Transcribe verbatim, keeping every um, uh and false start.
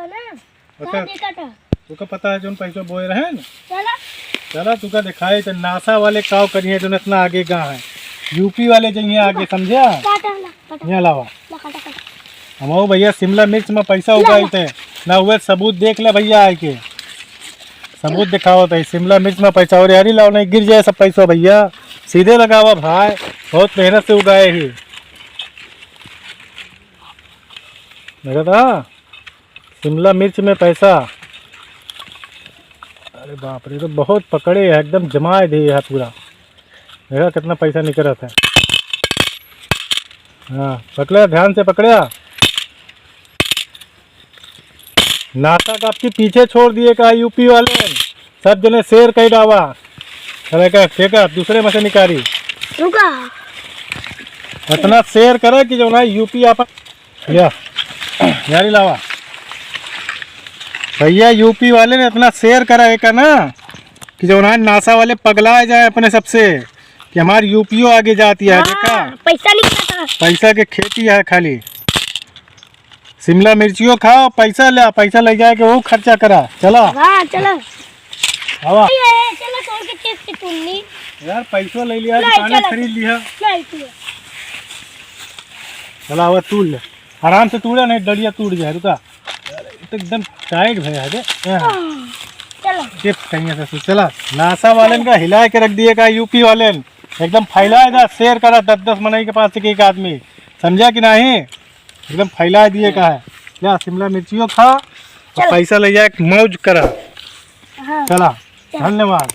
ना? अच्छा, का देखा था? तुका पता है जौन पैसा बोए रहे ना? चला। चला, तुका दिखाई तो नासा वाले काव करिए जौन इतना आगे गा है। यूपी वाले जइए आगे, समझा? काटा ना, काटा। यहाँ लावा। ला, काटा, काटा। हम वो भैया शिमला मिर्च में पैसा ला, उगाई ला। थे ना, हुए सबूत देख ले भैया आए के। सबूत दिखावत है, शिमला मिर्च में पैसा और यारी लाओ, नहीं गिर जाए सब पैसा भैया। सीधे लगावा भाई, बहुत मेहनत से उगाए ही। देखा था, शिमला मिर्च में पैसा। अरे बाप रे, तो बहुत पकड़े है, एकदम जमाए दे है पूरा। देखा कितना पैसा निकलत है। हाँ, पकड़े, ध्यान से पकड़े। नासा का आपकी पीछे छोड़ दिए का यूपी वाले, सब जने शेयर कर डावा। अरे का, के का, दूसरे में से निकारी। रुका। इतना शेयर करा कि जो ना यूपी आपन, या, यारी लावा। भैया यूपी वाले ने इतना शेयर करा है का ना कि जो ना नासा वाले पगला जाए अपने सबसे कि हमारी यूपीओ आगे जाती है। हाँ, देखा? पैसा नहीं खाता। पैसा के खेती है खाली। शिमला मिर्चियो खाओ, पैसा ले, पैसा ले जाए के वो खर्चा करा। चला। हाँ, चला। आवा। ए, ए, चला, तोड़ के टेप से तोड़ ली। यार, पैसो ले लिया, नहीं, दुकाने चला। खरीद लिया। नहीं, चला। चला, आवा, तोड़ ले। आराम से तोड़े, नहीं डंडिया टूट जाए। रुका। यार, ये तो एकदम टाइट भया है बे। हाँ। हाँ, चला। टेप कहीं से, चला। नासा वालेन का हिला के रख दिए का, यूपी वालेन। एकदम फैलाए दा, शेयर करा दस दस मनई के पास एक एक आदमी। समझा कि नहीं? एकदम फैला दिए का है। या शिमला मिर्चियो खा, और चल। पैसा ले जाए, मौज करा। हाँ। चला, चल। धन्यवाद।